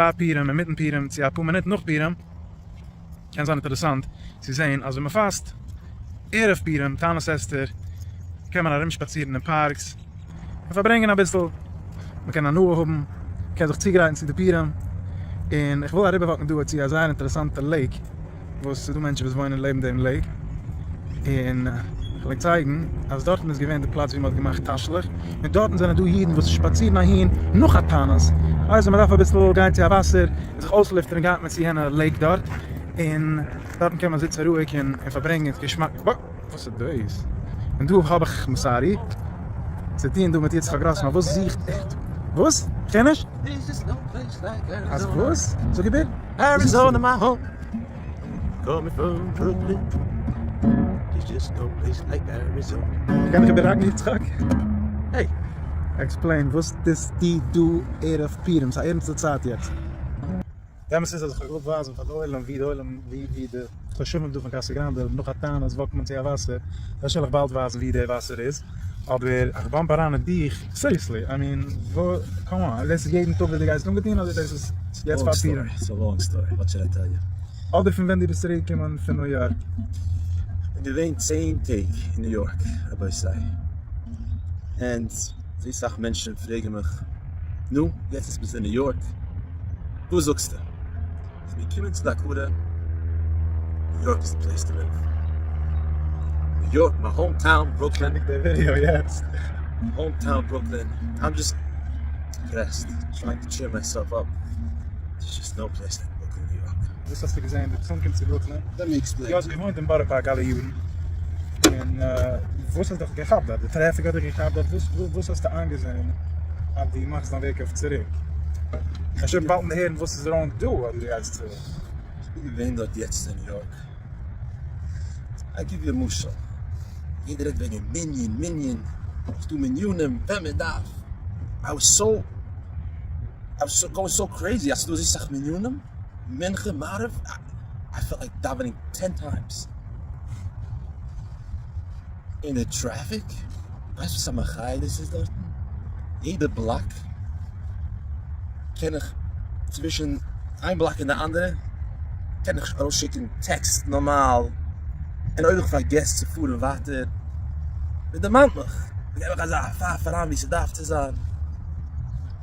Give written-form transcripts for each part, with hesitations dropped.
פאר פורים, אינמיטן פורים, צו אפאר מינוט נאך פורים, קען זיין אינטערעסאנט צו זען אז ווען מען פאסט ערב פורים, תענית אסתר, קען מען ארומשפאצירן אין parks און פארברענגען אביסל, מען קען הנאה האבן, מען קען זיך צוגרייטן צו די פורים, און איך וויל אריבער walk ן דא צו א זייער אינטערעסאנטע lake, וואס ס'איז דא מענטשן וואס וואוינען לעבן דעם lake, און כ'וועל ענק צייגן אז דארטן איז געווען די פלאץ ווי מ'האט געמאכט תשליך, און דארטן זענען דא אידן וואס שפאצירן אהין נאך א תענית, אלזא מ'דארף אביסל גיין צו א וואסער און זיך אויסלופטערן גייט מען צו יענע lake דארט, און דארטן קען מען זיצן רואיג און פארברענגען געשמאק. וואס איז דאס? און דא האב איך sorry צו טון דא מיט יצחק גראסמאן, וואס זוכט ער דא? וואס? כ'קען נישט? אז וואס? זאג איבער? Arizona my home Coming from Brooklyn There's just no place like Arizona. קען איך איבערהאקן יצחק? Hey! Explain וואס טוסטו דא ערב פורים? ס'איז א ערנסטע צייט יעצט. די אמת איז אז איך האב געוואלט ווייזן פאר די עולם ווי די עולם ווי ווי די תושבים דא פון קאסא גראנדע נאך א תענית walk ט מען צו א וואסער, אפשר וועל איך באלד ווייזן ווי די וואסער איז, אבער איך bump אריין אין דיך, seriously, I mean, come on, דאס איז יעדן טאג וואס דו גייסט אנגעטון אדער דאס איז יעצט פאר פורים? It's a long story, what should I tell you? אדער פון ווען דו ביסט צוריק געקומען פון ניו יארק? כ'בין געווען צען טעג אין ניו יארק רבותי, and אזוי סאך מענטשן פרעגן מיך, נו, יעצט איז ביסט אין ניו יארק, וואס זאגסטו? איך בין געקומען צו די הכרה, ניו יארק איז די place to live. ניו יארק, my home town, ברוקלין. ענדיג די ווידיאו יעצט. Home town ברוקלין, I'm just depressed, trying to cheer myself up, there's just no place like ברוקלין ניו יארק. וואס האסטו געזען דו ביסט אנגעקומען צו ברוקלין? Let me explain. דו האסט געוואוינט אין בארא פארק אלע יארן, און וואס האט דיך געכאפט דארט? די טרעפיק האט דיך געכאפט דארט? וואס האסטו איינגעזען אז דו מאכסט דיין וועג אויף צוריק? איך שוין באלד הערן וואס איז wrong דא אז דו גייסט צוריק. איך בין געווען דארט יעצט אין ניו יארק. I give you א משל. יעדער רעדט וועגן מנין מנין, ס'דא מנינים ווען מען דארף. I was so I was going so crazy אז ס'דא אזוי סאך מנינים, מנחה מעריב, I felt like davening ten times. און די טרעפיק, ווייסט וואס א מחיה דאס איז דארטן? יעדע בלאק קען איך צווישן איין בלאק און די אנדערע קען איך ארויסשיקן טעקסט נארמאל, און אויב איך פארגעס צו פארן ווייטער, מען דערמאנט מיך, מען געבט מיך אזא פייף אריין ווי ס'דארף צו זיין,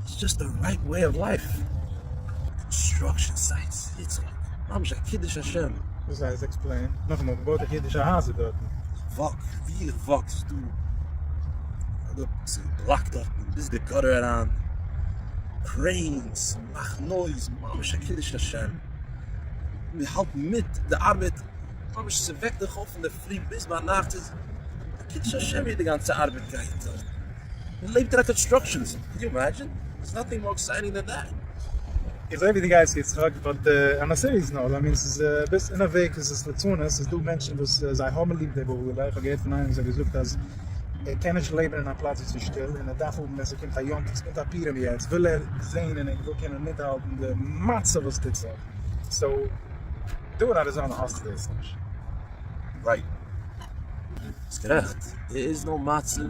it's just the right way of life. Construction sites, יצחק, ממש א קידוש השם. וואס הייסט explain? נאכאמאל, מ'בויט דאך אידישע הייזער דארטן. Walk, ווי איך walk ס'איז דא א בלאק דארטן ביז די gutter אריין, cranes מאכן noise, ממש א קידוש השם, מען האלט מיט די ארבעט, ממש ס'וועקט דיך אויף אינדערפרי ביז ביינאכט, ס'איז א קידוש השם ווי די גאנצע ארבעט גייט דארט, מען לעבט אין א construction zone, can you imagine? There's nothing more exciting than that. איך זעה ווי דו גייסט יצחק, but on a serious note, I mean ס'איז ביסט אין א וועג איז עס ליצנות, ס'איז דא מענטשן וואס זיי האבן ליב די בהלה, איך האב געהערט פון איינעם וואס האט געזאגט אז ער קען נישט לעבן אין א פלאץ ווי ס'איז שטיל און ער דארף האבן ווען ס'קומט א יום טוב, ס'קומט א פורים יעצט וויל ער זעהן און ער וויל קענען מיטהאלטן די מצב וואס טוט זיך, so דא אין אריזאנע האסטו דאס נישט. Right. ביסט גערעכט, there is no מצב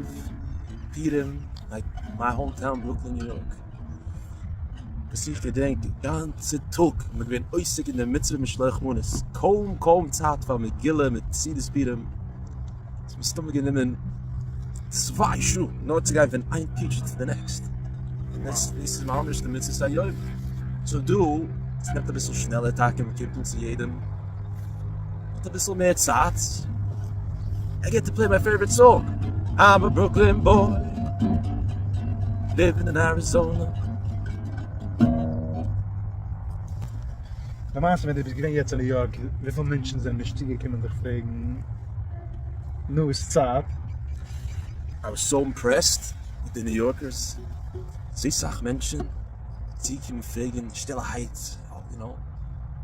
פורים like my home town ברוקלין ניו יארק. וואס איך געדענק די גאנצע טאג איז מען געווען עוסק אין די מצוה משלוח מנות, קוים קוים צייט פאר מגילה מיט סעודת פורים, ס'האט מסתמא גענומען צוויי שעה נאר צו גיין פון איין teacher צו די next, און דאס איז ממש די מצות היום, so דא עס נעמט אביסל שנעלער טאקע מען קומט אן צו יעדעם, האט אביסל מער צייט, I get to play my favorite song, I'm a Brooklyn boy, living in Arizona. למעשה ווען דו ביסט געווען יעצט אין ניו יארק וויפיל מענטשן זענען נישט צוגעקומען דיך פרעגן נו איז צייט? I was so impressed מיט די New Yorkers, אזוי סאך מענטשן צוגעקומען פרעגן שטילערהייט, you know,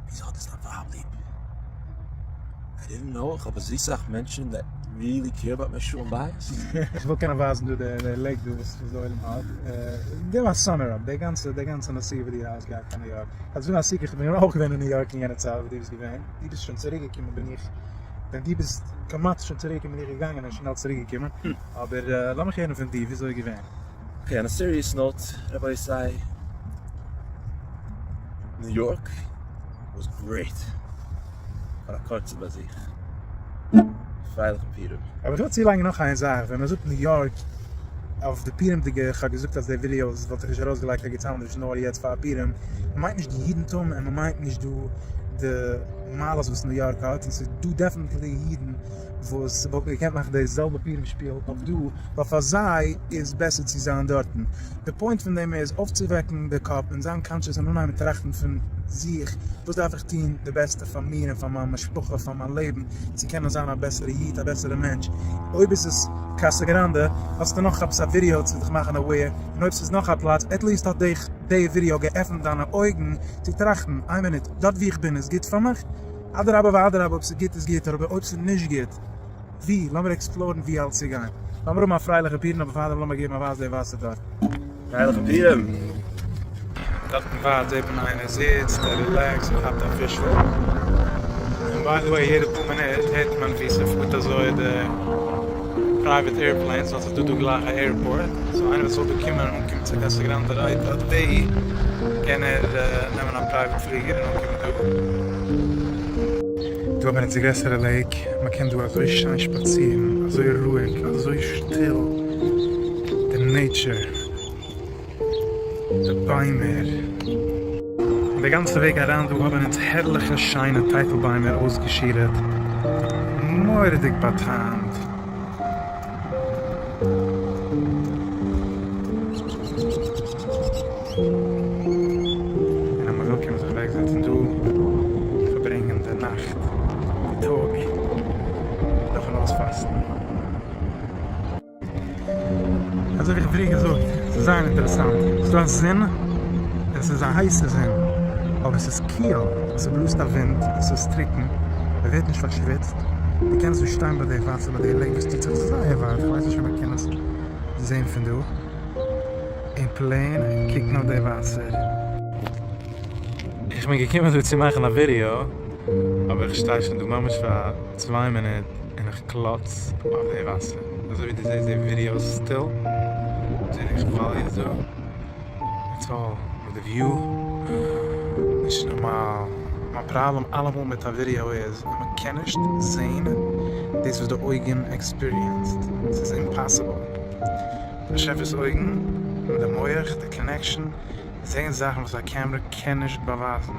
וויאזוי האט עס דיין ווייב ליב? I didn't know איך האב אזוי סאך מענטשן that really care about my שלום בית. איך וויל קענען ווייזן דא די lake דא וואס די עולם האט. געב א summary up די גאנצע די גאנצע נסיעה ווי דו האסט געהאט קיין ניו יארק. אז וויל א סיקער איך בין אויך געווען אין ניו יארק אין יענע צייט וואס דו ביסט געווען. דו ביסט שוין צוריק געקומען בין איך ווען דו ביסט כמעט שוין צוריק געקומען בין איך געגאנגען און שנעל צוריק געקומען. אבער לאמיך הערן פון דיר וויאזוי איז געווען. Okay on a serious note רבותי. New York was great פאר א קורצע באזוך. פרייליכע פורים. אבער איך וויל צולייגן נאך איין זאך, ווען מען זאגט ניו יארק אויף די פורים'דיגע, איך האב געזאגט אז די ווידיאוס וואלט איך נישט ארויסגעלייגט ערגעץ אנדערש נאר יעצט פאר פורים, מען מיינט נישט די אידנטום און מען מיינט נישט דא די מעלות וואס ניו יארק האט, און ס'איז דא definitely אידן וואס וואלטן געקענט מאכן די זעלבע פורים שפיל אויף דא, ווייל פאר זיי איז בעסער צו זיין דארטן. די point פון דעם איז אויפצואוועקן די קאפ און זיין conscious און אנהייבן טראכטן פון זיך, וואס דארף איך טון די בעסטע פאר מיר און פאר מיין משפחה, פאר מיין לעבן, צו קענען זיין א בעסערע איד, א בעסערע מענטש. אויב איז עס קאסא גראנדע, האסטו נאך עפעס א ווידעא צו דיך מאכן aware, און אויב ס'איז נאך א פלאץ, at least האט דיך די ווידעא געעפנט דיינע אויגן צו טראכטן, איין מינוט, דארט וואו איך בין איז גוט פאר מיך? אדרבה ואדרבה אויב ס'איז גוט איז גוט, אבער אויב ס'איז נישט גוט, ווי? לאמיר explore ן ווי אלץ צו גיין. לאמיר האבן א פרייליכע פורים אבער פארדעם לאמיר געבן א ווייז די וואסער דארט. פרייליכע פורים! דארטן ווייט זעט מען איינער זיצט ער relax ט און כאפט א פישל. און by the way יעדע פאר מינוט הערט מען ווי ס'פארט אזוי די private airplanes ווייל ס'איז דא דא גלייך א airport so איינער וואס וויל דא קומען און אנקומען צו קאסא גראנדע right away קען ער נעמען א private פליגער און אנקומען דא. דא האבן אונז די גרעסערע lake, מען קען דא אזוי שיין שפאצירן, אזוי רואיג, אזוי שטיל, די nature, די ביימער. און די גאנצע וועג אריין דא האבן אונז הערליכע שיינע טייטל ביימער אויסגעשירעט, מורא'דיג באטעמט. און אז מען וויל קען מען זיך אוועק זעצן דא פארברענגען די נאכט, די טאג, נאכן אויספאסטן. אזוי ווי איך האב פריער געזאגט, ס'איז זייער אינטערעסאנט, ס'איז דא א זון, און ס'איז א הייסע זון, אבער ס'איז קיל, ס'בלאזט א ווינט, און ס'איז טרוקן, מען ווערט נישט פארשוויצט, דו קענסט דא שטיין ביי די וואסער ביי די lake וואס טוט זיך זייער ווייט, כ'ווייס נישט אויב מען קען עס זען פון דא. און plain קוקן אויף די וואסער. איך בין געקומען דא צו מאכן א ווידעא, אבער איך שטיי שוין דא ממש פאר צוויי מינוט און איך קלאץ אויף די וואסער. אזוי ווי דו זעסט די ווידעא איז שטיל, זעה איך כוואליעס דא, it's all מיט די view, נישט נארמאל. מיין פראבלעם אלעמאל מיט א ווידעא איז אז מען קען נישט זען דאס וואס די אויגן experienced, ס'איז impossible. באשעפער'ס אויגן און די מח, די connection, זעהן זאכן וואס א קעמרע קען נישט באווייזן.